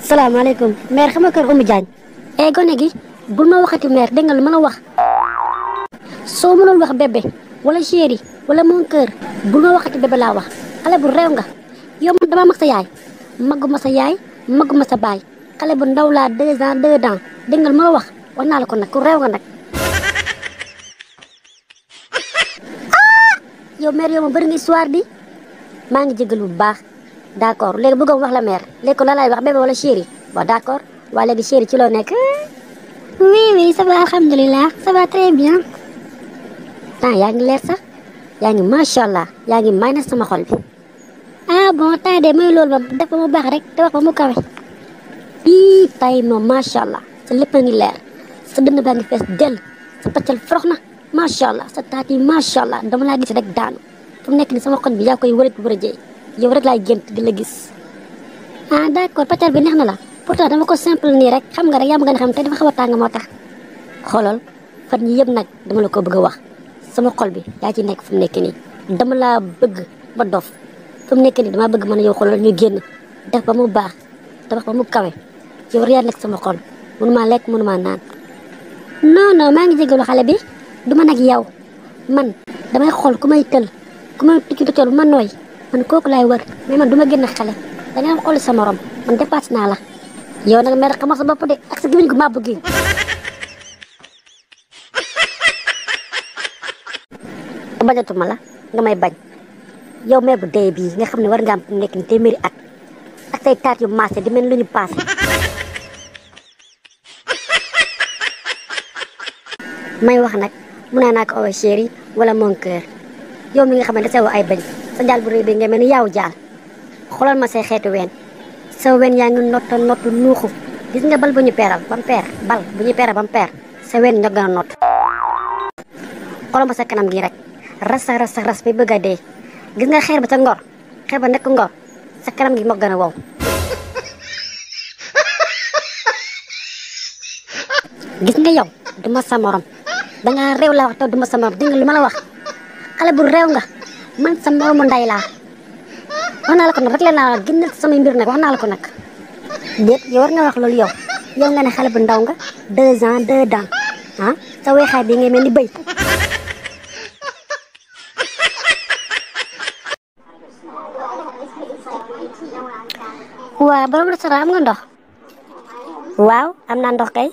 salaamaaleykum mère xam nga kër Oumou Diagne. gone gi bul ma waxati mère dégg nga lu ma la wax. soo mënoon wax bébé wala chéri wala mon cœur bul ma waxati bébé laa wax xale bu réew nga. yow man damaa mag sa yaay maguma sa yaay maguma sa baay xale bu ndaw laa 2 ans 2 ans dégg nga lu ma la wax naa la ko nag ku réew nga nag. yow mère yow ma bëri nga histoire di maa ngi jégalu bu baax d'accord léegi bëggoon wax la mère léegi ko la laay wax bébé wala chéri bon d'accord waa léegi chéri ci loo nekk. oui ça va alhamdulilah ça va très bien. yaa ngi leer sax yaa ngi macha allah yaa ngi may na sama xol bi. bon tay de muy loolu ba def ba mu baax rek te wax ba mu kawe. tay moom macha allah sa lépp a ngi leer sa dënn baa ngi fees dell sa paccal forox na macha allah sa taat yi macha allah dama laa gis rek daanu fu mu nekk ni sama xol bi yaa koy wërëjee yow rek laay gént di la gis. d'accord paccal bi neex na la pourtant dama ko simple nii rek xam nga rek yaa ma gën a xam te dafa xaw a tàng moo tax. xoolal fan yi yëpp nag dama la ko bëgg a wax sama xol bi yaa ci nekk fu mu nekk nii dama laa bëgg ba dof fu mu nekk nii dama bëgg mën a yow xoolal ñu génn def ba mu baax tabax ba mu kawe yow rek yaa nekk sama xol mënumaa lekk mënumaa naan. non maa ngi jégalu xale bi du ma nag yow man damay xool ku may tël ku may tukki tool bu ma nooy man kooku laay wër mais man du ma génn xale da nga xool sa morom man dépassé naa la. yow nag mère xamal sa bopp de ak sa gémmiñ gu màbb gi. bañatuma la nga may bañ yow mère bu dee bii nga xam ne war nga am nekk ni téeméeri at ak say taat yu maase di mel lu ñu paase. may wax nag mun naa ko awa chéri wala mon cœur yow mi nga xam ne da ay bañ sa jaal bu rëy bi nga mel ni yaaw jaal xoolal ma say xeetu ween sa ween yaa ngi nottu nuuxu gis nga bal bu ñu peeral ba mu peer bal bu ñu peeral ba mu peer sa ween ñoo gën a nott. xoolal ma sa kanam gi rek ras bi bëgg a dee gis nga xeer ba ca ngor xeer ba nekk ngor sa kanam gi moo gën a wow. gis nga yow duma sa morom dangaa réew laa wax te duma sa morom dégg nga lu ma la wax xale bu réew nga man sa moromu nday laa wax naa la ko nag rek la naa génnal samay mbir nag wax naa la ko nag. déet yow war nga wax loolu yow nga ne xale bu ndaw nga 2 ans 2 ans sa weexaay bi ngay mel ni bëy. waaw borom restaurant am nga ndox. waaw am naa ndox kay.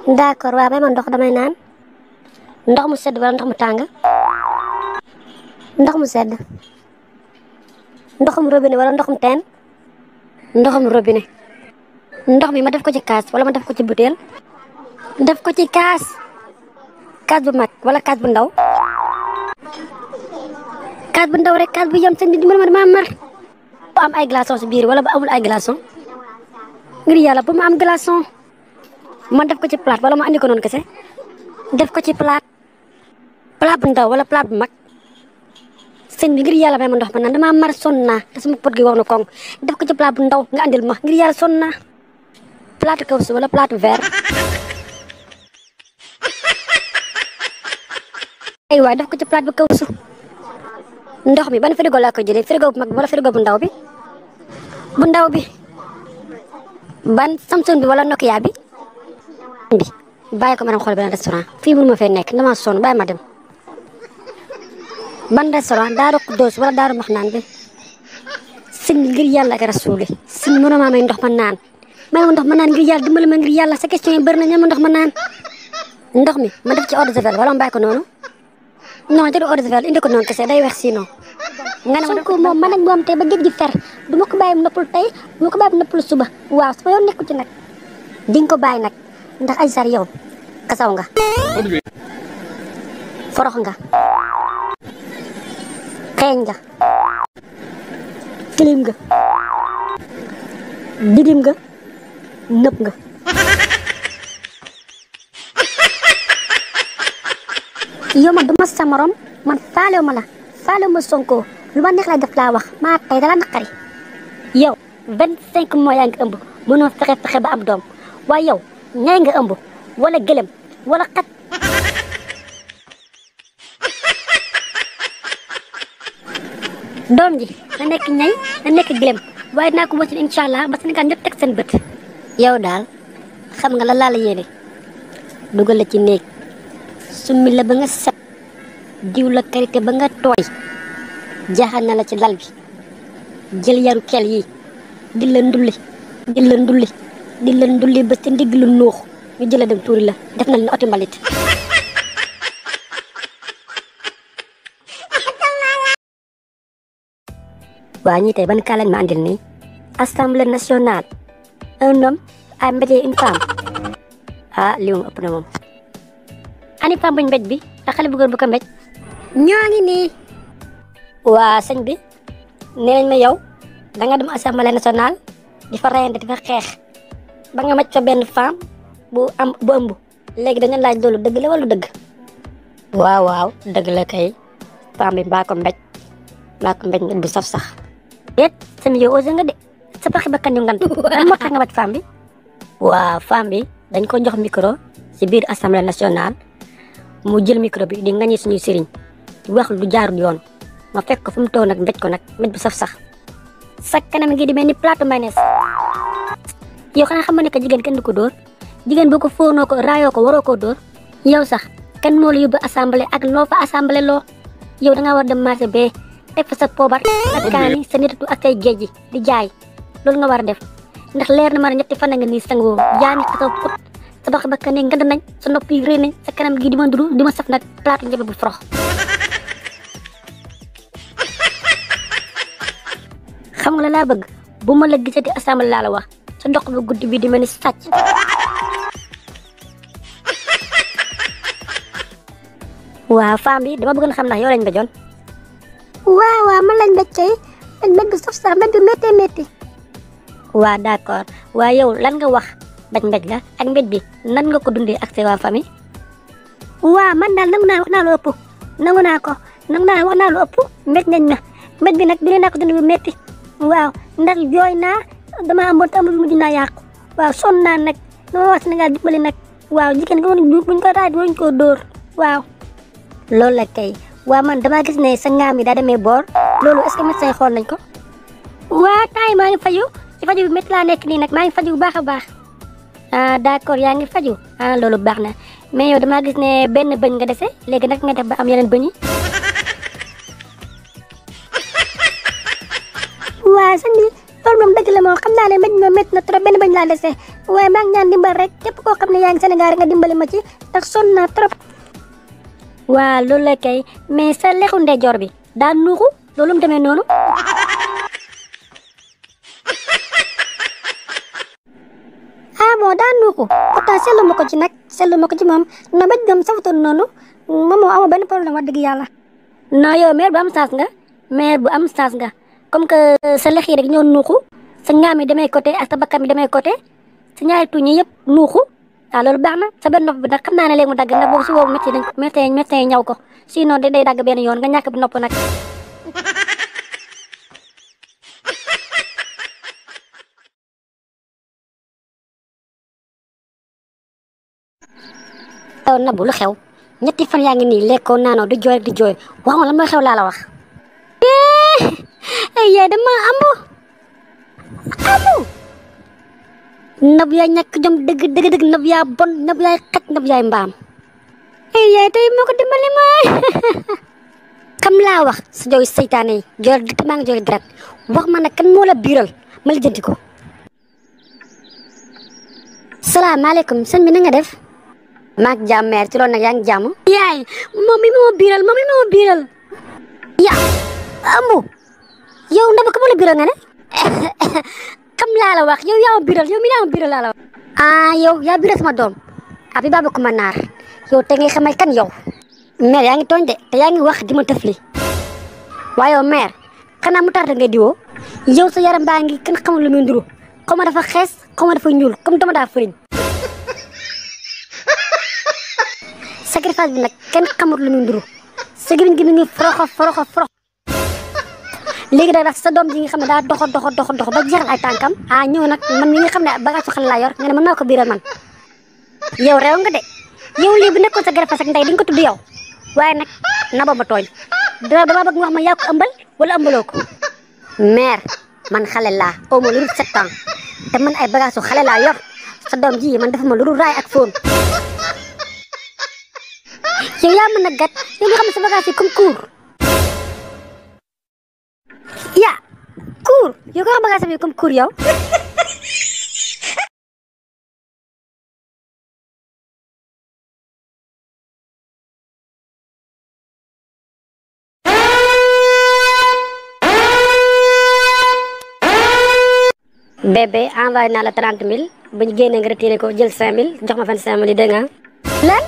d'accord waaw may ma ndox damay naan ndox mu sedd wala ndox mu tàng. ndox mu sedd. ndoxum robinet wala ndoxum teen. ndoxum robinet. ndox mi ma def ko ci kaas wala ma def ko ci butéel. def ko ci kaas. kaas bu mag wala kaas bu ndaw. kaas bu ndaw rek kaas bu yem seen di dimbali ma dama mar. bu am ay glaçons si biir wala bu amul ay glaçons. ngir yàlla bu ma am glaçon man def ko ci plate wala ma andi ko noonu kese def ko ci plate bu ndaw wala plate bu mag sëñ bi ngir yàlla may ma ndox ma naan damaa mar sonn naa te sama pot gi wow na koŋ def ko ci plate bu ndaw nga andil ma ngir yàlla sonn naa plate kawsu wala plate verre ay waay def ko ci plate bu kawsu ndox mi ban frigo laa ko jëlee frigo bu mag bi wala frigo bu ndaw bi ban Samsung bi wala Nokia bi bàyyi ko ma dem xool benn restaurant fii mënu ma fay nekk dama sonn bàyyi ma dem ban restaurant Daaru Xuddoos wala Daaru Maxnaan bi sëñ ngir yàlla ak rasuuli sëñ mënoo maa may ndox ma naan ngir yàlla dimbali ma ngir yàlla sa question yi bëri na ña ma ndox ma naan ndox mi ma def ci eau de javel wala ma bàyyi ko noonu non jëru eau de javel indi ko noonu kese day weex sinon nga ne Sonko moom man ak moom tey ba géej gi fer du ma ko bàyyi mu noppal tey du ma ko bàyyi mu noppal suba waaw sama yoon nekku ci nag di nga ko bàyyi nag ndax ay sar yow kasaw nga forox nga xeeñ nga tilim nga didim nga nëpp nga yow ma duma sa morom man faalew ma la faalew ma Sonko lu ma neex lay def laa wax maa tey dala naqari yow 25 mois yaa ngi ëmb mënoo fexe ba am doom waaye yow ñay nga ëmb wala gëlëm wala xat doom ji na nekk ñay na nekk gëlëm waaye dinaa ko wàcc incha allah ba Sénégal ñëpp teg seen bët. yow daal xam nga la laa la yéene dugal la ci néeg summi la ba nga set diw la karité ba nga tooy jaaxal na la ci lal bi jël yaru kel yi di la ndulli ba sa ndigg lu nuux ñu jëla dem tuuri la def na leen oti mbalit. waa ñii tey ban kaa lañ ma andil nii assemblée nationale un homme a mbéjee une femme lii moom ëpp na moom. ani femme buñ mbéj bi ak xale bu góor bu ko mbéj ñoo ngi nii. waa sëñ bi nee nañ ma yow da nga dem assemblée nationale di fa reyante di fa xeex ba nga maj fa benn femme bu ëmb léegi dañu laaj loolu dëgg la wala dëgg. waaw dëgg la kay femme bi mbaa ko mbéj bu saf sax. déet sëñ yow osé nga de sa paxi ba kan yu ngan lan moo tax nga maj femme bi. waaw femme bi dañ ko jox micro ci biir assemblée nationale mu jël micro bi di ngañi suñuy sëriñ di wax lu jaarul yoon ma fekk ko fu mu toog nag mbéj ko nag mbéj bu saf sax sa kanam gi di mel ni plateau mayonnaise. yow xanaa xam nga ne que jigéen kenn du ko dóor jigéen boo ko fóonoo ko raayoo ko waroo koo dóor. yow sax kan moo la yóbbu assemblée ak loo fa assemblée loo yow da ngaa war dem marché bee teg fa sa poobar ak kaani sa nitatu ak say géej gi di jaay loolu nga war a def ndax leer na ma ne ñetti fan nga nii sangoo yaa ngi xasaw put sa dox ba ne ngand nañ sa nopp yi rëy nañ sa kanam gi di ma duru di ma saf nag plateau njëbe bu forox. xam nga la laa bëgg bu ma la gisati assemblée laa la wax sa dox bu guddi bi di mel ni sàcc. waaw femme bi dama bëggoon xam ndax yow lañ mbéjoon. waaw man lañ mbéj kay mbéj bu saf sax mbéj bu métti. waaw d'accord waaye yow lan nga wax mbéj la ak mbéj bi nan nga ko dundee ak sa waa famille. waaw man daal nangu naa wax naa lu ëpp mbéj nañ na mbéj bi nag dina naa ko dund bu métti. waaw ndax jooy naa dama amoon te amul mujj naa yàqu waaw sonn naa nag dama wax Sénégal dimbali nag waaw jigéen nga buñ ko raaj buñ ko dóor waaw. loolu la kay waaw man damaa gis ne sa ngaam yi daa demee boor loolu est-ce que médecin xool nañ ko. waaw temps maa ngi faju ci faju bi métti laa nekk nii nag maa ngi faju bu baax a baax. d'accord yaa ngi faju loolu baax na mais yow damaa gis ne benn bëñ nga dese léegi nag nga def ba am yeneen bëñ yi. waaw sëñ bi loolu moom dëgg la moom xam naa ne mbéj ma métti na trop benn bañ laa dese waaye maa ngi ñaan dimbal rek képp koo xam ne yaa ngi Sénégal rek nga dimbali ma ci ndax sonn naa trop. waaw loolu la kay mais sa lexu ndeyjoor bi daa nuuxu loolu mu demee noonu. moo daa nuuxu pourtant seetlu ma ko ci moom na mbéj gam safutoon noonu moom amoo benn problème wax dëgg yàlla. non yow mère bu am chance nga comme que sa lex yi rek ñoo nuuxu sa ngaam yi demee côté ak sa bakkan bi demee côté sa ñaari tuñ yi yëpp nuuxu loolu baax na sa benn nopp bi nag xam naa ne léegi mu dagg ndax boobu si boobu médecin yi ñaw ko sinon day dagg benn yoon nga ñàkk bi nopp nag. yow Nabou lu xew ñetti fan yaa ngi nii lekkoo naanoo di jooy wax ma lan mooy xew laa la wax. yaay dama amu Nabou yaay ñàkk jom dëgg Nabou yaa bon Nabou yaay xaj Nabou yaay mbaam. yaay tey moo ko dimbali ma xam laa wax sa jooy seytaane yi jooy di maa ngi jooy deret wax ma nag kan moo la biiral ma lijjanti ko. salaamaaleykum sëñ bi na nga def. maa ngi jàmm mère ci loolu nag yaa ngi jàmm. yaay moom mi moo biiral. yaa amu yow Nabou ko moo la biiral nga ne. xam laa la wax yow yaa ma biiral yow mi yaa ma biiral laa la wax. yow yaa biiral sama doom abi baba ko ma naar yow te ngay xamal kan yow. mère yaa ngi tooñ de te yaa ngi wax di ma tëfli waaye yow mère xanaa mu tarta ngay diwoo yow sa yaram baa ngi kenn xamul lu muy nduru xaw ma dafa xees xaw ma dafa ñuul comme dama daa fëriñ. sacrifice bi nag kenn xamul lu muy nduru sa gémmiñ gi mi ngi foroxo léegi nag sa doom ji nga xam ne daa doxo ba jeexal ay tànkam ñëw nag man mi nga xam ne bagage xale laa yor nga ne mën naa ko biiral man yow réew nga de yow lii bu nekkoon sa garafas ak ndey di nga ko tudd yow waaye nag Nabou ma tooñ dama bëgg nga wax ma yaa ko ëmbal wala ëmbaloo ko. mère man xale laa au moins lu dul 7 ans te man ay bagage su xale laa yor sa doom ji man dafa ma lu dul raay ak fóon yow yaa mën a gat yow nga xam ne sa bagage yi comme cour yaa cour yow nga xam bagage yi comme cour yow bébé envoyé naa la 30 000 bu ñu génnee nga retiré ko jël 5 000 jox ma 25 000 yi dégg nga lan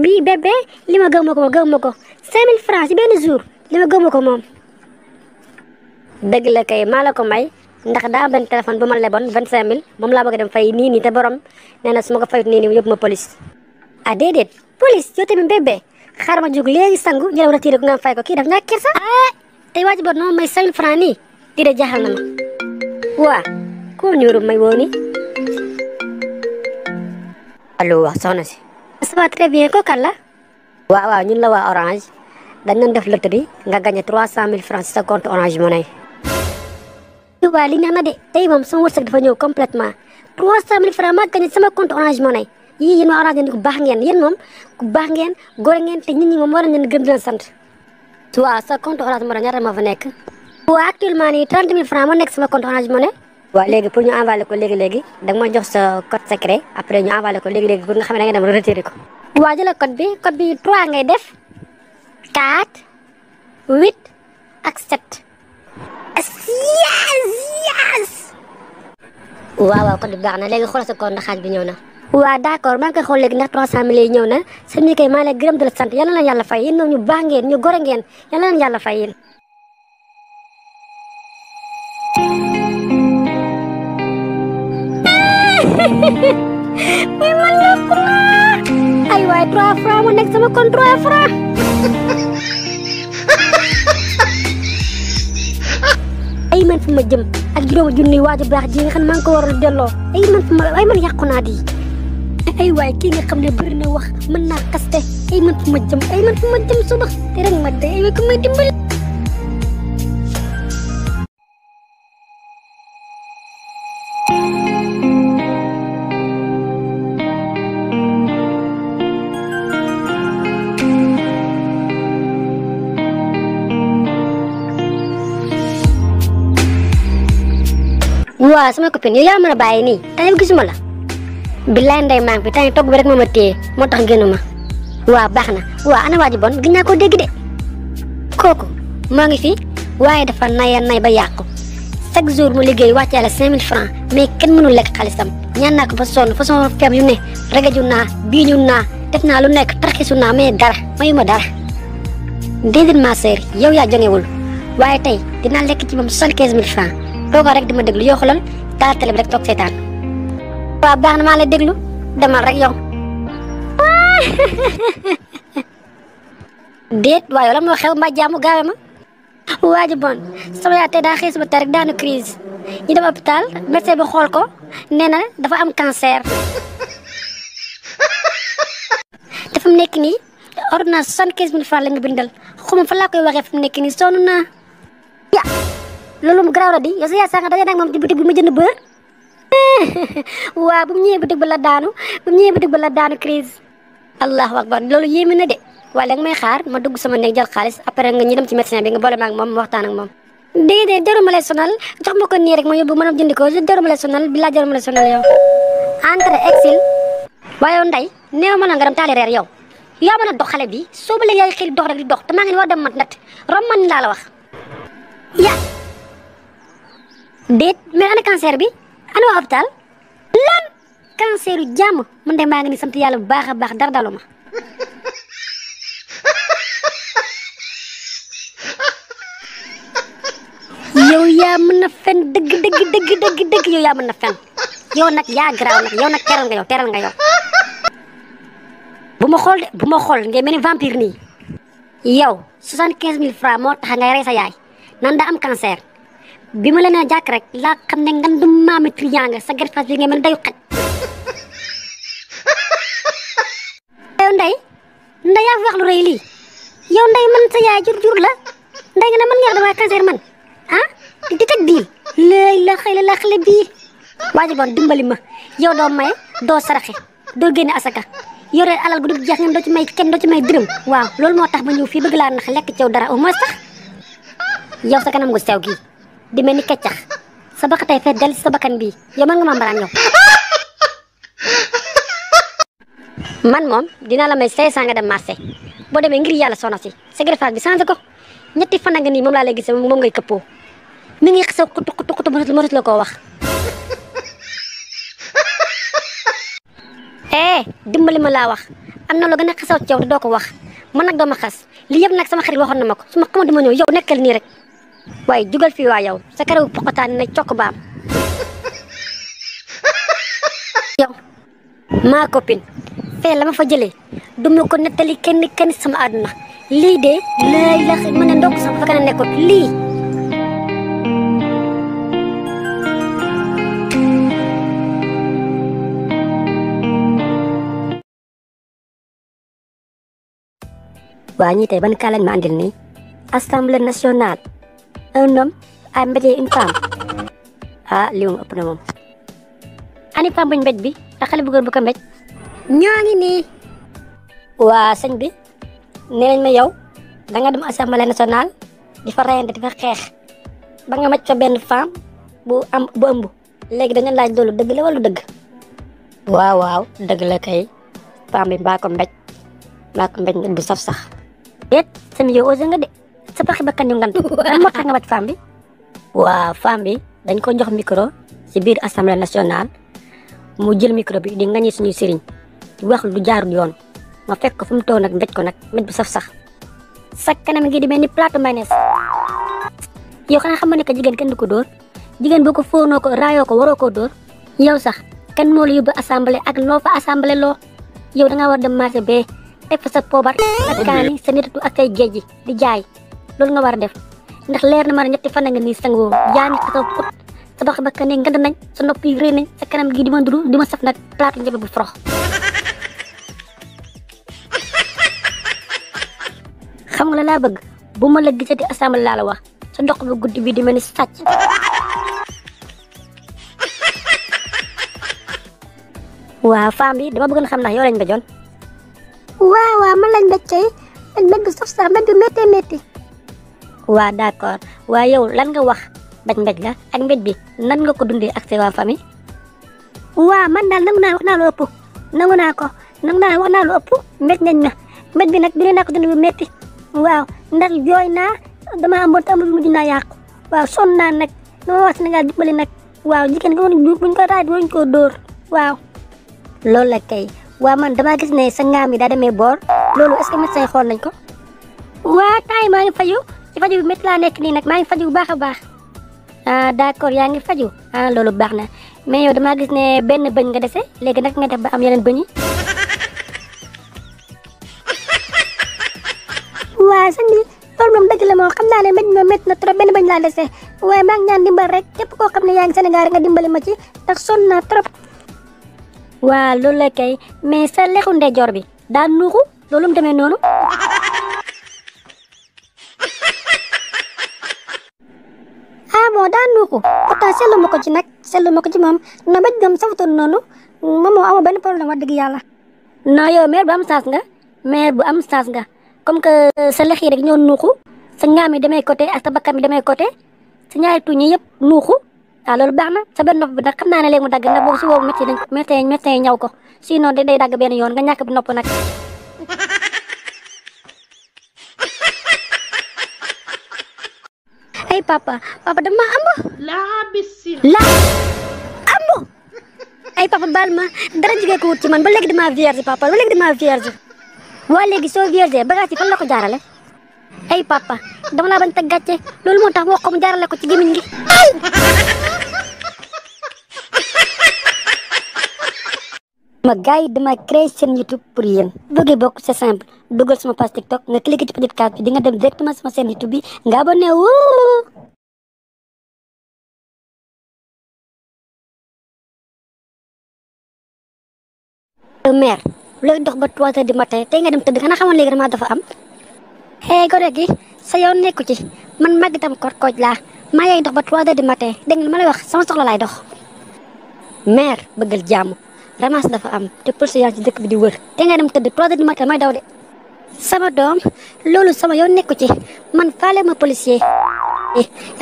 bii bébé li ma gëm ma ko 5 000 francs ci benn jour li ma gëm ko moom. dëgg la kay maa la ko may ndax daa am benn téléphone bu ma leboon 25 000 moom laa bëgg a dem fay nii te borom nee na su ma ko fayut nii yóbbu ma police. ah déedéet police yow tamit bébé xaaral ma jóg léegi sangu ñu dem retiré ko nga fay ko kii daf ñàkk kersa. ah tey waa ji boot noonu may 5 000 francs nii di de jaaxal na ma. waa koo ñëwru may woo ni allo wax soxna si ça va très bien ko kan la waaw ñun la waa Orange dañ doon def loterie nga gagné 300 000 francs ci sa compte Orange Money waa li neex na de tey moom sama wërsëg dafa ñëw complètement 300 000 francs maa gagné sama compte Orange Money yii yéen waa Orange ngeen ku baax ngeen yéen moom ku baax ngeen góor ngeen te nit ñi moom war nañ leen gëm di leen sant waaw sa compte Orange Money ñaata moo fa nekk waaw actuellement nii 30 000 francs moo nekk sama compte Orange Money. waaw léegi pour ñu envoyer ko léegi da nga ma jox sa code secret après ñu envoyer ko léegi pour nga xam ne da nga dem retirer ko. waaw jëlal code bi 3 ngay def 4 8 ak 7. yes. waaw code bi baax na léegi xoolal sa compte ndax xaaj bi ñëw na. waaw d'accord maa ngi koy xool léegi ndax 300 000 yi ñëw na seen ñi kay maa lay gërëm di la sant yal na leen yàlla fay yéen ñoom ñu baax ngeen ñu gore ngeen yal na leen yàlla fay yéen. mais man yokku naa ay waay 3 francs mu nekk sama compte 3 francs ay man fu ma jëm ak juróomi junni waaju baax ji nga xam ne maa ngi ko war a delloo ay man yàqu naa di ay waay kii nga xam ne bëri na wax mën naa kaste ay man fu ma jëm suba te rek ma de ay waay ko may dimbali waaw sama copine yow yaa mën a bàyyi nii tey gisuma la billaay ndey maa ngi fi tey togg bi rek moo ma téye moo tax génnuma waaw baax na waaw ana waa ji bon gis naa ko dégg de kooku moo ngi fi waaye dafa nay ba yàqu chaque jour mu liggéey wàcce la 5 000 francs mais kenn mënul lekk xaalisam ñaan naa ko fa sonn façon feem yu ne regaju naa biiñu naa def naa lu nekk tarxisu naa mais dara mayuma dara déedéet ma sœur yow yaa jongewul waaye tey dinaa lekk ci moom 75 000 francs tooga rek dima déglu yoo xoolal taal télé bi rek toog seetaan waaw baax na maa lay déglu demal rek yow déet waaye la moo xew mbaa jaamu gaawe ma waa ji bon sama yaay tey daa xëy suba tey rek daanu crise ñu dem hôpital médecin bi xool ko nee na dafa am cancer te fu mu nekk nii ordonnance 75 000 francs la nga bindal xuma fa laa koy waxee fu mu nekk nii sonn naa ya loolu mu garaaw la di yow sa yaay sànq daje nag moom ci boutique bi ma jënd beurre waaw bu mu ñëwee boutique ba la daanu crise allahu akbar loolu yéeme na de waaye da nga may xaar ma dugg sama néeg jël xaalis après nga ñu dem ci médecin bi nga boole ma ak moom ma waxtaan ak moom déedéet jarul ma lay sonal jox ma ko nii rek ma yóbbu ma jënd ko jarul ma lay sonal bilaa jarul ma lay sonal yow entre exil waaye yow nday néew ma la nga dem taali reer yow yaa mën a dox xale bi soo ba léegi yaa ngi xëy dox rek di dox te maa ngi war dem mat nat rom man laa la wax ya déet mais ana cancer bi ana waa hôpital lan cancer yu jàmm man de maa ngi ni sant yàlla bu baax a baax dara dalu ma yow yaa mën na fen dëgg yow yaa mën na fen yow nag yaa garaaw nag yow nag teral nga yow bu ma xool ngay mel ni vampire nii yow 75 000 francs moo tax ngay rey sa yaay nan daa am cancer bi ma leen a jàkk rek laa xam ne nga du maami triangle sa gerfas bi ngay mel dayu xaj yow nday yaa fi wax lu rëy lii yow nday man sa yaay jur la nday nga ne man nga wax dama cancer man ah di teg diil léegi la xëy la xale bii waa ji bon dimbali ma yow doo maye doo saraxe doo génne asaka yore alal gu dul jeex ngeen doo ci may kenn doo ci may dërëm waaw loolu moo tax ma ñëw fii bëgg laa nax lekk cew dara au moins sax yow sa kanam gu sew gii di mel ni keccax sa baxa tey fee del si sa bakkan bii yow mën nga ma mbaraan yow man moom dinaa la may 500 nga dem marché boo demee ngir yàlla soxna si sa greffage bi changé ko ñetti fan nga nii moom laa lay gisee moom ngay këppoo mi ngi xew xutu mënut la koo wax dimbali ma laa wax am na lu gën a xasaw ci yow te doo ko wax man nag doo ma xas li yëpp nag sama xarit waxoon na ma ko su ma xamante ma ñëw yow nekkal nii rek waaye jugal fii waa yow sa karaw poqataan na cokk baam yow maa copine fee la ma fa jëlee du ma ko nettali kenn sama àdduna lii de lay la mën a ndokk sax fa kana nekkoon lii waa ñii tey ban kaa lañ ma andil nii assemblée nationale un homme a mbéjee une femme lii moom ëpp na moom ani femme buñ mbéj bi ak xale bu góor bu ko mbéj ñoo ngi nii waa sëñ bi nee nañ ma yow da nga dem assemblée nationale di fa reyante di fa xeex ba nga maj fa benn femme bu ëmb léegi dañu laaj loolu dëgg la wala dëgg waaw dëgg la kay femme bi mbaa ko mbéj bu saf sax déet sami yow osé nga de sa paxi bakkan yu ngant moo tax nga maj femme bi waaw femme bi dañ ko jox micro ci biir assemblée nationale mu jël micro bi di ngañi suñuy sëriñ di wax lu jaarul yoon ma fekk ko fu mu toog nag mbéj ko nag mbéj bu saf sax sa kanam gi di mel ni plateau mayonnaise yow xanaa xam nga ne que jigéen kenn du ko dóor jigéen boo ko fóonoo ko raayoo ko waroo koo dóor yow sax kan moo la yóbbu assemblée ak loo fa assemblée loo yow da ngaa war dem marché bee teg fa sa poobar ak kaani sa nitatu ak say géej gi di jaay loolu nga war a def ndax leer na ma ne ñetti fan nga nii sangoo yaa ngi xasaw put sa bax ba ne ngand nañ sa nopp yi rëy nañ sa kanam gi di ma duru di ma saf nag plateau njëbe bu forox xam nga la laa bëgg bu ma la gisati assemblée laa la wax sa ndox bu guddi bi di mel ni sàcc waaw femme bi dama bëgg na xam ndax yow lañ ba jon waaw man lañ mbéj kay mbéj bu saf sax mbéj bu métti waaw d'accord waaye yow lan nga wax mbéj la ak mbéj bi nan nga ko dundee ak sa waa famille waaw man daal nangu naa wax naa lu ëpp nangu naa wax naa lu ëpp mbéj nañ na mbéj bi nag dina naa ko dund bu métti waaw ndax jooy naa dama amoon te amul mujj naa yàqu waaw sonn naa nag dama wax Sénégal dimbali nag waaw jigéen nga buñ ko raaj buñ ko dóor waaw loolu la kay waaw man damaa gis ne sa ngaam yi daa demee boor loolu est-ce que médecin yi xool nañ ko waaw temps maa ngi faju ci faju bi métti laa nekk nii nag maa ngi faju bu baax a baax d'accord yaa ngi faju loolu baax na mais yow damaa gis ne benn bëñ nga dese léegi nag nga def ba am yeneen bëñ yi waaw sëñ bi loolu moom dëgg la moom xam naa ne mbéj ma métti na trop benn bëñ laa dese waaye maa ngi ñaan dimbal rek képp koo xam ne yaa ngi Sénégal rek nga dimbali ma ci ndax sonn naa trop waaw loolu la kay mais sa lexu ndeyjoor bi daa nuuxu loolu mu demee noonu moo daa nuuxu pourtant seetlu ma ko ci moom na mbéj gam safutoon noonu moom amoo benn problème wax dëgg yàlla non yow mère bu am chance nga comme que sa lex yi rek ñoo nuuxu sa ngaam yi demee côté ak sa bakkan bi demee côté sa ñaari tuñ yi yëpp nuuxu loolu baax na sa benn nopp bi nag xam naa ne léegi mu dagg ndax boobu si boobu médecin yi ñaw ko sinon day dagg benn yoon nga ñàkk bi nopp nag ay papa dama ëmb la ëmb ay papa baal ma dara jigee ko wut ci man ba léegi dama vierge papa ba léegi dama vierge waa léegi soo vierge bagage yi fan la ko jaarale ay papa dama laa bañ teg gàcce loolu moo tax wax ko mu jaarale ko ci gémmiñ gi ma gars yi dama créé seen YouTube pour yéen bëggee bokk c'est simple dugal sama page TikTok nga cliquer ci petite case bi di nga dem directement sama chaîne YouTube bi nga abonné wu mère looy dox ba 3 heures du matin tey nga dem tëdd xanaa xamoon léegi dama dafa am gone gi sa yoon nekku ci man màgg tam kooj laa maa yaay dox ba 3 heures du matin dégg nga ma lay wax sama soxla laay dox. mère bëggal jàmm ramas dafa am te police yaa ci dëkk bi di wër te nga dem tëdd 3 heures du matin may daw de. sama doom loolu sama yoon nekku ci man faale ma policier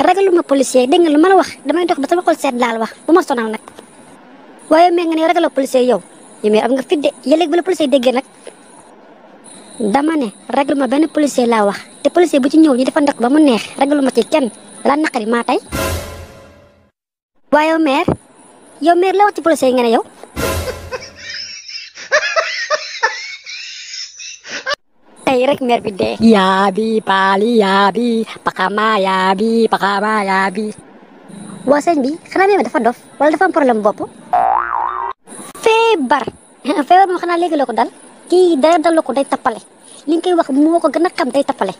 ragalu ma policier dégg nga lu ma la wax damay dox ba sama xol seet laal wax bu ma sonal nag. waaye mais nga ne ragaloo policier yow mais am nga fit de yëleeg ba la policier déggee nag. dama ne ragalu ma benn policier laa wax te policier bu ci ñëw ñu dafa ndok ba mu neex ragalu ma ci kenn la naqari maa tey. waaye yow mère la wax ci policier yi nga ne yow. tey rek mère bi dee. yaabi paali yaabi pakama yaabi. waa sëñ bi xanaa mère dafa dof wala dafa am problème bopp. feebar moom xanaa léegi la ko dal kii dara dal ko day tappale li nga koy wax moo ko gën a xam day tappale.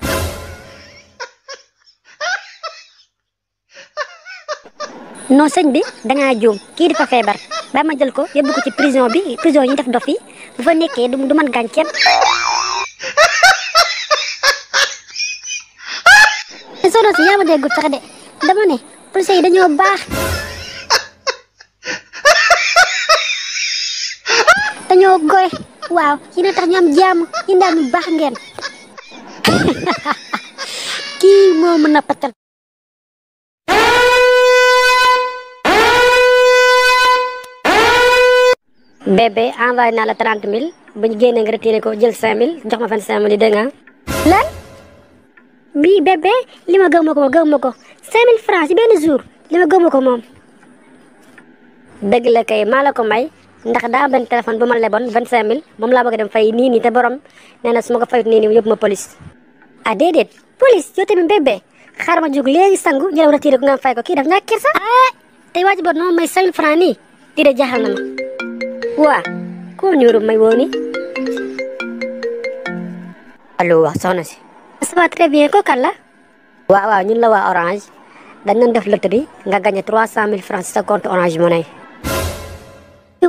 non sëñ bi dangaa juum kii dafa feebar ba ma jël ko yóbbu ko ci prison yi ñu def dof yi bu fa nekkee du mën gaañ kenn. sono si yaa ma déggut sax de dama ne policiers yi dañoo baax dañoo goy waaw yéen a tax ñu am jàmm yéen daal ñu baax ngeen. kii moo mën a patal. bébé envoyé naa la 30 000 bu ñu génnee nga retiré ko jël 5 000 jox ma 25 000 yi dégg nga. lan bii bébé li ma gëm ma ko 5 000 francs ci benn jour li ma gëm ko moom. dëgg la kay maa la ko may ndax daa am benn téléphone bu ma leboon 25 000 moom laa bëgg dem fay nii te borom nee na su ma ko fayut nii yóbbu ma police. ah déedéet police yow tamit bébé xaaral ma jóg léegi sangu jëlaw retiré ko nga fay ko kii daf ñàkk kersa. ah tey waa ji boot noonu may 5 000 francs nii di de jaaxal na ma. waa ko ñuuru may woo ni allo wax soxna si. ça va très bien ko kan la. waaw ñun la waa Orange dañ doon def loterie nga gagné 300 000 francs ci sa compte Orange Money.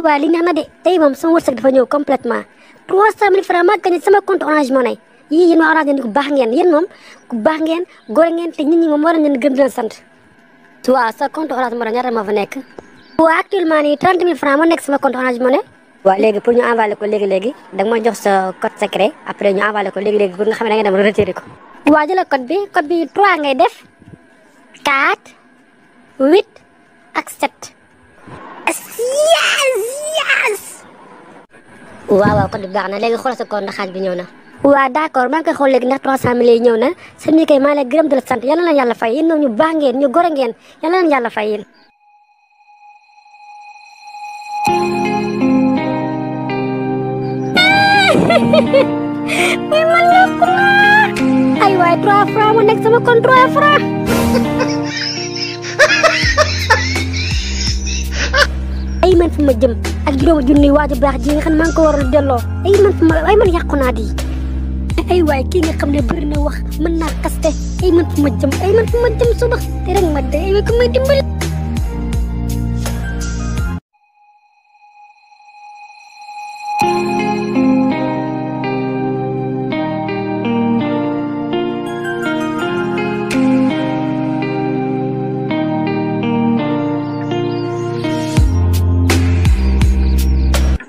waa li neex na de tey moom sama wërsëg dafa ñëw complètement 300 000 francs maa gagné sama compte Orange Money yii yéen waa Orange ngeen ku baax ngeen yéen moom ku baax ngeen góor ngeen te nit ñi moom war nañ leen gëm di leen sant. waaw sa compte Orange Money ñaata moo fa nekk. waaw actuellement nii 30 000 francs moo nekk sama compte Orange Money. waaw léegi pour ñu envoyer ko léegi da nga ma jox sa code secret après ñu envoyer ko léegi pour nga xam ne da nga dem retirer ko. waa jëla code bi 3 ngay def 4 8 ak 7. yes. waaw code bi baax na léegi xoolal sa compte ndax xaaj bi ñëw na. waaw d'accord maa ngi koy xool léegi ndax 300 000 yi ñëw na seen ñi kay maa lay gërëm di la sant yal na leen yàlla fay yéen ñoom ñu baax ngeen ñu gore ngeen yal na leen yàlla fay yéen. mais man yokku naa ay waay 3 francs mu nekk sama compte 3 francs. ay man fu ma jëm ak juróomi junni waaju baax ji nga xam ne maa ngi ko waral delloo ay man yàqu naa di. ay waay kii nga xam ne bëri na wax mën naa kaste ay man fu ma jëm suba te rek ma de ay waay ko may dimbali.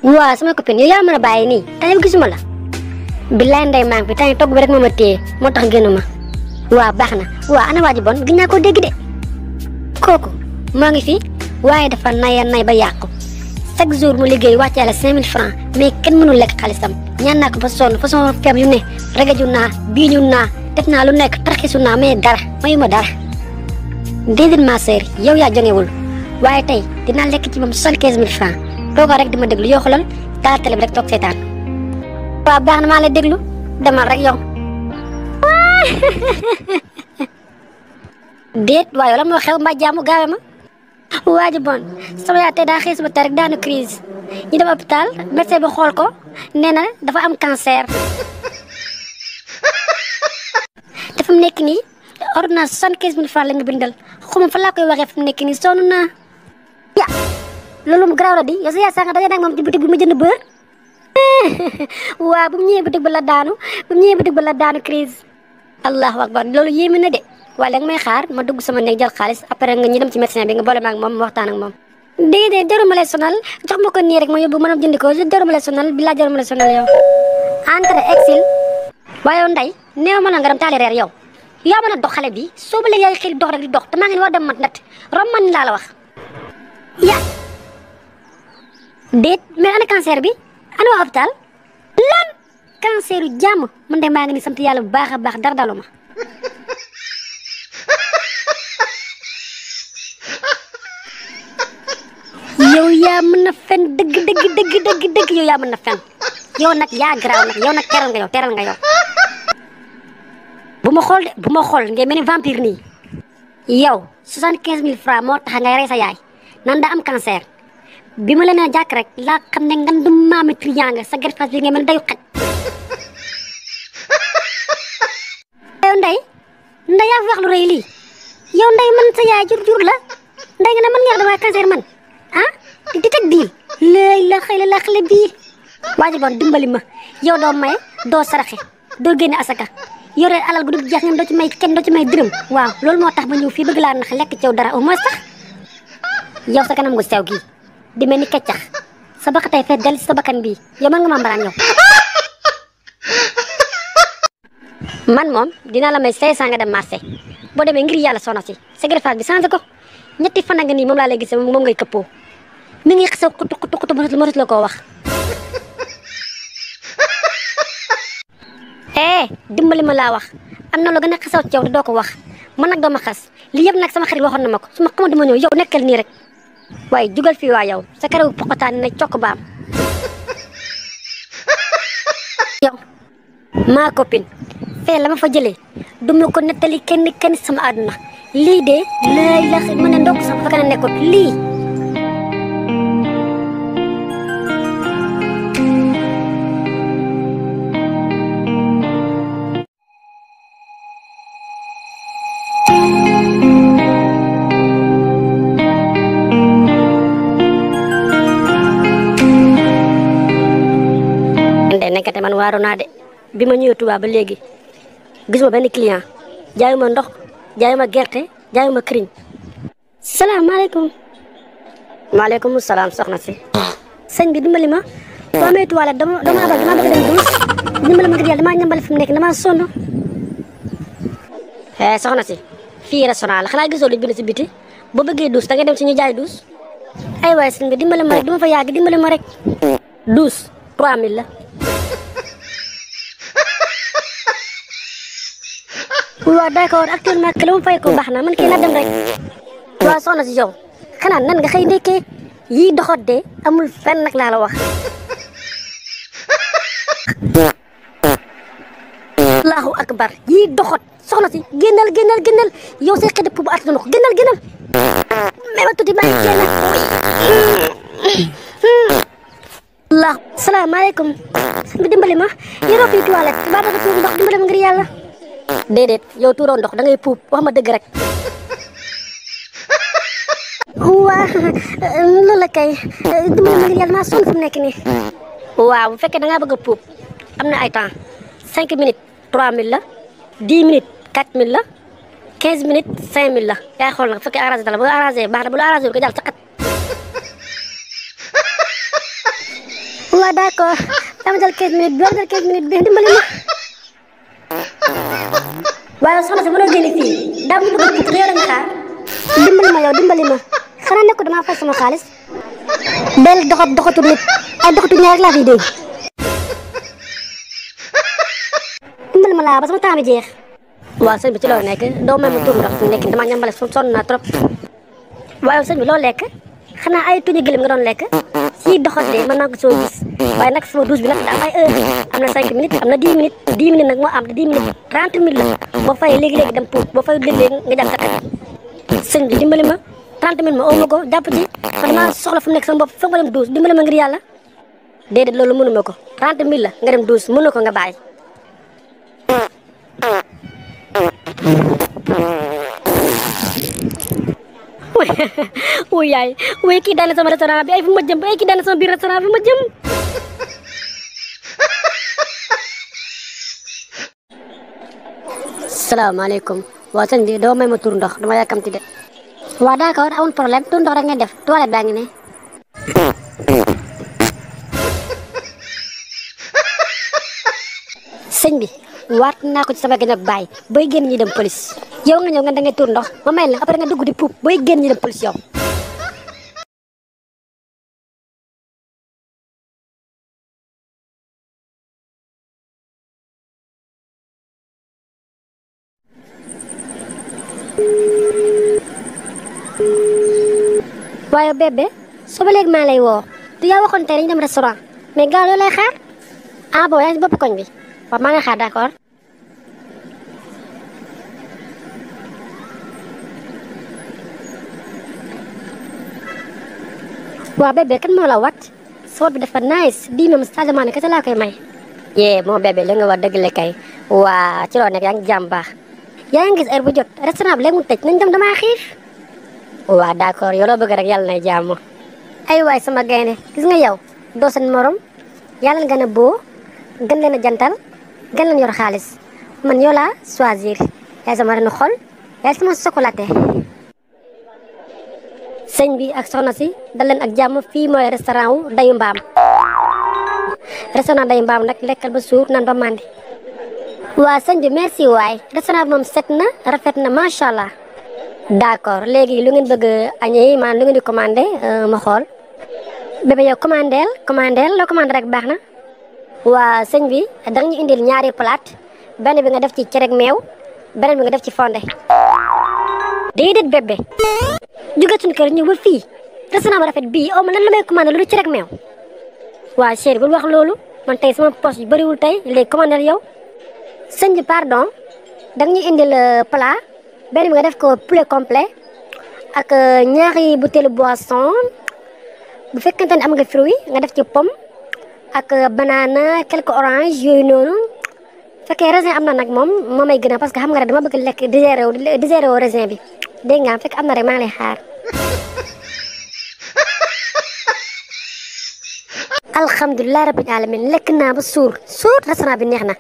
waaw sama copine yow yaa mën a bàyyi nii tey gisuma la. billaay ndey maa ngi fi tey togg bi rek moo ma téye moo tax génnuma. waaw baax na waaw ana waa ji bon gis naa ko dégg de. kooku moo ngi fi waaye dafa nay ba yàqu chaque jour mu liggéey wàcce la 5 000 francs mais kenn mënul lekk xaalisam ñaan naa ko ba sonn façon feem yu ne regaju naa biiñu naa def naa lu nekk tarxisu naa mais dara mayu ma dara. déedéet ma sœur yow yaa jongewul waaye tey dinaa lekk ci moom 75 000 francs toogal rek di ma déglu yoo xoolal taal télé bi rek toog seetaan. waaw baax na maa lay déglu demal rek yow. déet waaye wala moo xew mbaa jaamu gaawe ma. waa ji bon sama yaay tey daa xëy suba tey rek daanu crise ñu dem hôpital médecin bi xool ko nee na dafa am cancer. te fu mu nekk nii ordonnance 75 000 francs la nga bindal xuma fa laa koy waxee fu mu nekk nii sonn naa. ya loolu mu garaaw la di yow sa yaay sax nga daje nag moom ci boutique bi mu jënd beurre. waaw bu mu ñëwee boutique ba la daanu crise allahu akbar loolu yéeme na de waaye léegi may xaar ma dugg sama néeg jël xaalis après nga ñu dem ci médecin bi nga boole ma ak moom waxtaan ak moom. déedéet jaruma lay sonal jox ma ko nii rek ma yóbbu mën a jëndi ko jaruma lay sonal bi laa jaruma lay sonal yow. entre exil. waaye yow Ndeye néew ma la nga dem taali reer yow yaa mën a dox xale bi soo ba léegi yaay xëy dox rek di dox te maa ngi war dem mat nat rom man laa la wax. ya déet mais ana cancer bi ana waa hôpital lan cancer yu jàmm man de maa ngi ni sant yàlla bu baax a baax dara dalu ma. yow yaa mën na fen dëgg yow yaa mën na fen yow nag yaa garaaw nag yow nag teral nga yow bu ma xool ngay mel ni vampire nii yow 75 000 francs moo tax ngay rey sa yaay nan daa am cancer bi ma leen a jàkk rek laa xam ne ngan du maami triant nga sa gerfas bi ngay mel ni dayu xaj. yow Ndeye yaa fi wax lu rëy lii yow Ndeye man sa yaay jur la Ndeye nga ne man nga wax dama cancer man ah di teg diil léegi la xale bii waaji bon dimbali ma yow doo maye doo saraxe doo génne asaka yore alal gu dul jeex ngeen doo ci may kenn doo ci may dërëm waaw loolu moo tax ba ñëw fii bëgg laa nax lekk ci yow dara au moins sax yow sa kanam gu sew gii di mel ni keccax sa bakk tey feet del sa bakkan bii yow mën nga ma mbaraan yow. man moom dinaa la may 500 nga dem marché boo demee ngir yàlla soxna si sa greffage bi changé ko ñetti fan nga nii moom laa lay gisee moom ngay këppoo mi ngi xew xutu mënut la koo wax. dimbali ma laa wax am na lu gën a xesaw ci yow te doo ko wax man nag doo ma xas lii yëpp nag sama xarit waxoon na ma ko su ma xamante ma ñëw yow nekkal nii rek waaye jugal fii waa yow sa karaw poqotaan ne cokk baam. yow maa copine fee la ma fa jëlee du ma ko nettali kenn sama àdduna lii de lay la mën a ndokk sax fa ka nekkoon lii. nekkate man waaru naa de bi ma ñëwee Touba ba léegi gisuma benn client jaayuma ndox jaayuma gerte jaayuma këriñ. salaamaaleykum. maaleykum salaam soxna si. sëñ bi dimbali ma. soo amee toilette dama bëgg dem douche dimbali ma ngir yàlla damaa ñambale fi mu nekk damaa sonn. soxna si fii restaurant la xanaa gisoo lu bind si biti boo bëggee douche da ngay dem si ñu jaay douche. ay waay sëñ bi dimbali ma rek duma fa yàgg dimbali ma rek. douche 3000 la. waaw d'accord actuellement que la ma fay ko baax na man kii na dem rek. waaw soxna si yow xanaa nan nga xëy ndekkee yii doxat de amul fenn nag laa la wax. allahu akbar yii doxat soxna si génnal yow say xëy bu at na ko génnal. mais ma tuuti maa ngi génn. allah salaamaaleykum. sëñ bi dimbali ma yoroo fii toilette ba bëgg tuur ndox dimbali ma ngir yàlla. déedéet yow tuuroo ndox da ngay puub wax ma dëgg rek. waa loolu la kay dimbali ma ngir yàlla maa sonn fu mu nekk nii. waaw bu fekkee da ngaa bëgg a puub am na ay temps 5 minutes 3000 la 10 minutes 4000 la 15 minutes 5000 la yaay xool nag bu fekkee arrangé la bu arrangé baax na bu la arrangé ko jàll sa xat. waaw d'accord dama jël 15 minutes dama jël 15 minutes bi dimbali ma. waaye soxna si mënoo génne fii daa mu bëgg puub réer nga xaar. dimbali ma yow dimbali ma xanaa nekk damaa fay sama xaalis. del doxatu nit ay doxatu ñaar rek laa fiy dégg. dimbali ma laa ba sama temps bi jeex. waaw sëñ bi ci loolu nekk doo may ma tur ndox fi mu nekk damaa ñambale sonn naa trop. waaye sëñ bi loo lekk xanaa ay tuñu gëlëm nga doon lekk si doxat de mën naa ko soo gis waaye nag sama douche bi nag daa am ay heure am na 5 minutes am na 10 minutes 10 minutes nag moo am te 10 minutes 30 minutes la boo fayee léegi dem puub boo fayee léegi nga jàpp sa kat. sëñ bi dimbali ma 30 minutes ma oo ma ko jàpp ci man damaa soxla fu mu nekk sama bopp foog ma dem douche dimbali ma ngir yàlla. déedéet loolu mënu ma ko 30 minutes la nga dem douche mënu ko nga bàyyi. wuy yaay wuy kii daane sama restaurant bi ay fu ma jëm ay kii daane sama biir restaurant bi ma jëm. salaamaaleykum waa sëñ bi doo may ma tur ndox dama yàkkamti de. waa d'accord amul problème tur ndox rek ngeen def toilette baa ngi ne. sëñ bi waat naa ko ci sama gën a bàyyi booy génn ñi dem police yow nga ñëw nga da ngay tur ndox ma may la après nga dugg di puub booy génn ñi dem police yow. waaye bébé soo ba léegi maa lay woo du yaa waxoon tey dañu dem restaurant mais gaaw loolu lay xaar ah bon yaa ngi si bopp koñ bi waaw maa ngi xaar d'accord. waaw bébé kan moo la wat sa wat bi dafa nice bii moom changement ne kese laa koy may. yee moo bébé li nga war dëgg la kay waa ci loo nekk yaa ngi jàmm baax yaa ngi gis heure bu jot restaurant bi léegi mu tëj nañ dem damaa xiif. waaw d'accord yow loo bëgg rek yàlla nay jàmm. ay waay sama gaynde gis nga yow doo seen morom yàlla na gën a boo gën leen a jantal gën leen yor xaalis man yow laa choisir yaay sama renu xol yaay sama chocolaté. sëñ bi ak soxna si dal leen ak jàmm fii mooy restaurant wu Dayu Mbaam. restaurant Dayu Mbaam nag lekkal ba suur naan ba màndi. waa sëñ bi merci waay restaurant bi moom set na rafet na macha allah. d'accord léegi lu ngeen bëgg añee maanaam lu ngeen di commandé ma xool. bébé yow commandeel loo commandé rek baax na. waa sëñ bi da nga ñu indil ñaari plate benn bi nga def ci cere ak meew beneen bi nga def ci fonde. déedéet bébé jóge suñu kër ñëw ba fii restaurant ba rafet bii ma lan la may commandé lu cere ak meew. waa chéri bul wax loolu man tey sama poche yu bëriwul tey léegi commandé yow. sëñ bi pardon da nga ñu indil plat benn bi nga def ko poulet complet ak ñaari butéelu boisson bu fekkente ne am nga fruit nga def ci pomme ak banana quelques orange yooyu noonu fekkee raisin am na nag moom moo may gën a parce que xam nga rek dama bëgg lekk digéré wu raisin bi dégg nga fekk am na rek maa ngi lay xaar. alhamdulilah rabbil alamin lekk naa ba suur restaurant bi neex na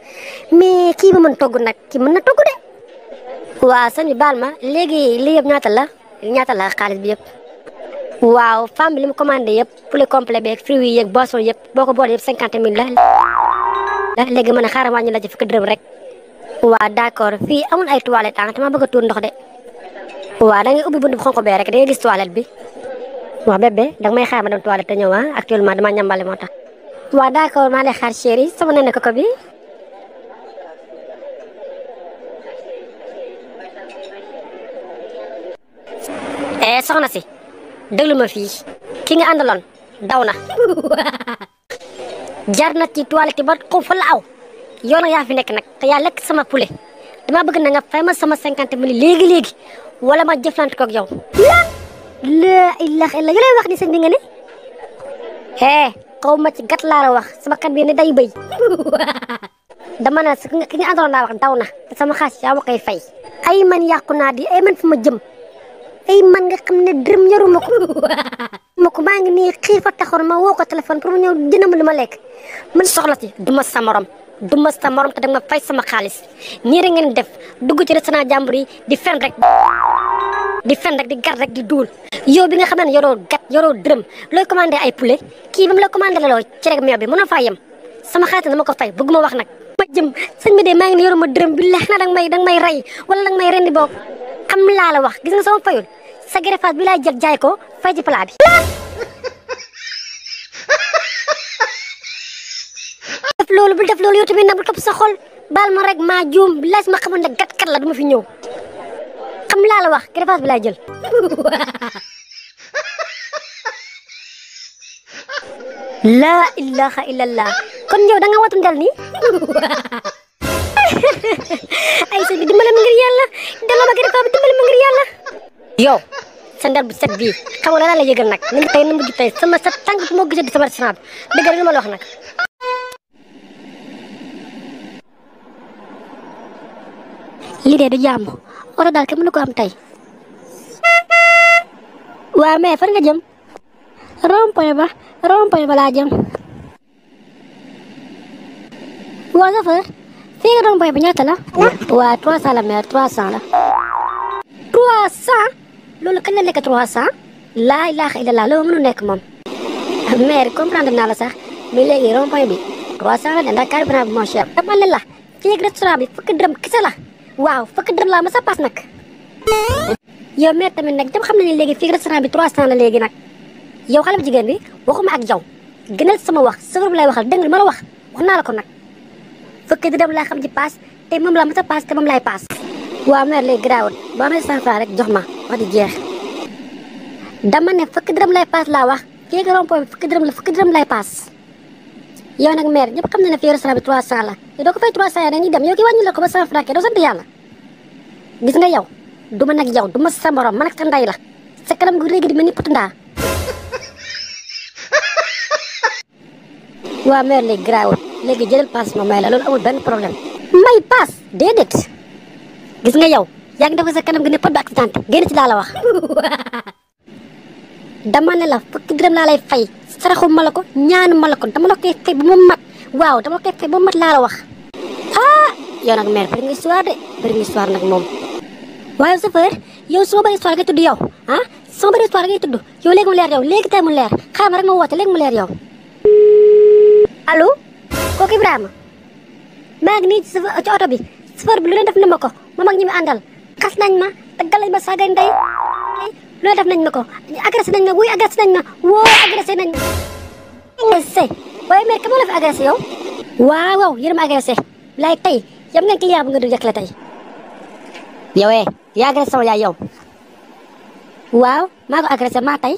mais kii ba mën togg nag kii mën na togg de. waaw sëñ bi baal ma léegi lii yëpp ñaata la xaalis bi yëpp. waaw femme bi li mu commandé yëpp poulet complet beeg fruits yi yeeg boisson yëpp boo ko boole yëpp 50 000 la léegi mën a xaaral wàññi la ci fukki dërëm rek. waaw d'accord fii amul ay toilettes ah dama bëgg a tuur ndox de. waaw da ngay ubbi buntu bu xonk bee rek da ngay gis toilette bi. waaw bébé danga may xaar ma dem toilette te ñëw actuellement dama ñambale moo tax. waaw d'accord maa lay xaar chéri sama nene koko bi. soxna si déglu ma fii ki nga àndaloon daw na. jar na ci toilette ba xaw fa la aw yow nag yaa fi nekk nag te yaa lekk sama poulet dama bëgg na nga fay ma sama 50 000 léegi wala ma jëflante koog yow. la ilaha illa yow lay wax ni sëñ bi nga ne. xaw ma ci gat laa la wax sama kat bi ne day bëy. dama ne ki nga àndaloon laa wax daw na te sama xaalis yaa ma koy fay. ay man yàqu naa di ay man fi ma jëm. ay man nga xam ne dërëm yoruma ko maa ngi nii xiif fa taxoon ma woo ko téléphone pour mu ñëw jënd ma lu ma lekk man soxla ci duma sa morom te danga ma fay sama xaalis nii rek ngeen def dugg ci restaurant jàmbur yi di fen rek di gar rek di duul yow bi nga xam ne yoroo dërëm looy commandé ay poulet kii ba mu la commandé la loo ci rek meew bi mën a faa yem sama xaalis dama ko fay bëgguma wax nag ma jëm sëñ bi de maa ngi ne yoruma dërëm bi leex na danga may rey wala danga may rendi boog xam laa la wax gis nga sama fayul sa greffage bi laay jël jaay ko fay ci plat bi. def loolu yow tamit nag bu topp sa xol baal ma rek maa juum laaj ma xamoon ne gat la du ma fi ñëw xam laa la wax greffage bi laay jël. laa ilaha illallah kon yow da nga watu ndel nii. ay sëñ bi dimbale ma ngir yàlla delloo ma greffage bi dimbale ma ngir yàlla. yow sa ndel bu set bii xam nga la yëgal nag ni tey na mujj tey sama sa tànk fu moo gisee di sama restaurant bi dëgg rek ma la wax nag. lii de du jàmm oto daal kenn mënu ko am tey. waaw mais fan nga jëm. rond-point ba laa jëm. waa chauffeur fii rond-point bi ñaata la. waa 300 la mère 300 la. 300 loolu kañ la nekk 300. laa ilaaha illallah loolu mënu nekk moom. mère comprendre naa la sax mais léegi rond-point bi 300 la de ndax carburant bi moo cher. dama ne la fii restaurant bi fukki dërëm kese la. waaw fukki dërëm laa ma sa paas nag. yow mère tamit nag dem xam na ne léegi fii restaurant bi 300 la léegi nag. yow xale bu jigéen bi waxuma ak yow gënal sama wax safar bi lay waxal dégg nga ma la wax naa la ko nag. fukki dërëm laa xam ci paas te moom laa ma sa paas te moom laay paas. waaw mère léegi garaawul boo amee 100 francs rek jox ma wax di jeex. dama ne fukki dërëm lay paas laa wax fii nga rond-point bi fukki dërëm lay paas. yow nag mère ñëpp xam na ne fii restaurant bi 300 la te doo ko fay 300 yi dañuy dem yow ki wàññi la ko ba 100 francs doo sant yàlla. gis nga yow du ma nag yow du ma sa morom man ak sa ndey la sa kanam gu réegi di mel ni putu ndaa. waaw mère léegi garaawul léegi jëlal paas ma may la loolu amul benn problème. may paas déedéet gis nga yow yaa ngi def sa kanam gi ne pot ba accident génn ci laa la wax. dama ne la fukki dërëm laa lay fay saraxu ma la ko ñaanu ma la ko dama la koy fay ba mu mat waaw dama la koy fay ba mu mat laa la wax. ah yow nag mère bëri nga histoire de bëri nga histoire nag moom. waaye chauffeur yow su ma bëri histoire ngay tudd yow ah su ma bëri histoire ngay tudd yow léegi mu leer yow léegi tey mu leer xaaral ma rek ma woote léegi mu leer yow. allo kooku Ibrahima maa ngi nii ci oto bi chauffeur bi lu leen def na ma ko moom ak ñi mu àndal xas nañ ma daggal lañ ma saagay ndey lu leen def nañ ma ko agressé nañ ma wuy agressé nañ ma woo agressé nañ ma. agressé waaye mère ka moo la fi agressé yow. waaw waaw yéen a ma agressé laay tey yam ngeen client bu nga du jëkkale tey. yow yaa agressé sama yaay yow. waaw maa ko agressé maa tey.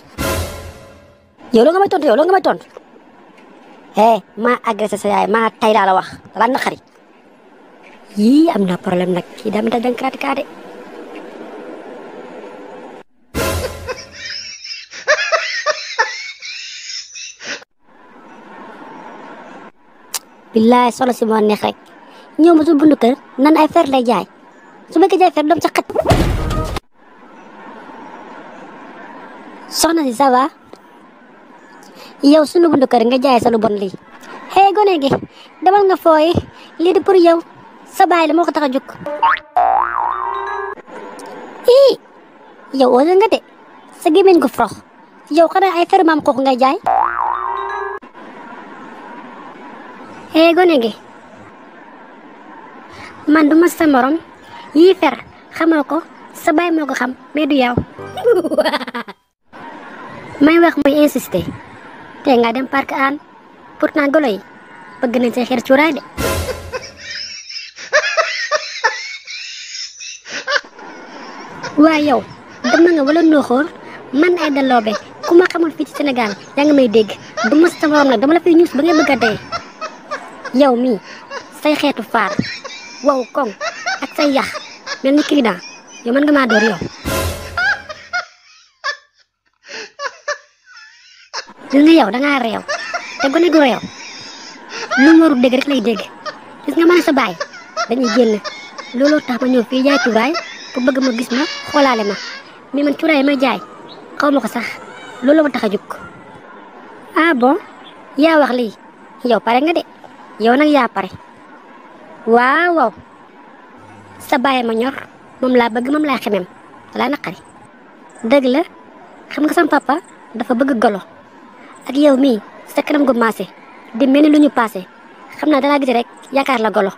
yow loo nga may tontu yow loo nga may tontu. maa agressé sa yaay maa tay laa la wax dala naqari. yii am na problème nag kii daa mi ta dankarati kaa de. billaay solo si moo neex rek ñëw ma su bundu kër nan ay fer lay jaay su ma ko jaay fer doom sa xet. soxna si ça va yow sunu bundu kër nga jaay sa lu bon lii. gone gi demal nga fooyi lii di pour yow sa baay la moo ko tax a jóg. yow osé nga de sa gémmiñ gu frox yow xanaa ay fer maam kooku ngay jaay. gone gi man du ma sa morom yii fer xamoo ko sa baay moo ko xam mais du yow. may wax muy insister te nga dem parc an pourtant golo yi bëgg nañ say xeer cuuraay de. waaye yow dama nga wala nooxoor man ay daloobe ku ma xamul fii ci Sénégal yaa ngi may dégg du ma sa morom nag dama la fiy ñuus ba ngay bëgg a dee. yow mii say xeetu faar wow koŋ ak say yax mel ni client yow mën nga maa door yow. gis nga yow dangaa réew te gone gu réew lu mu warul dégg rek lay dégg. gis nga man sa baay dañuy génn looloo tax ma ñëw fii jaay cuuraay pour bëgg ma gis ma xoolaale ma mais man cuuraay may jaay xaw ma ko sax loolu ma tax a jóg. ah bon yaa wax lii yow pare nga de yow nag yaa pare. waaw waaw sa baay ma ñor moom laa bëgg moom laa xemem laa naqari. dëgg la xam nga sama papa dafa bëgg golo ak yow mii sa kanam gu maase di mel ni lu ñu paase xam naa dalaa gis rek yaakaar la golo.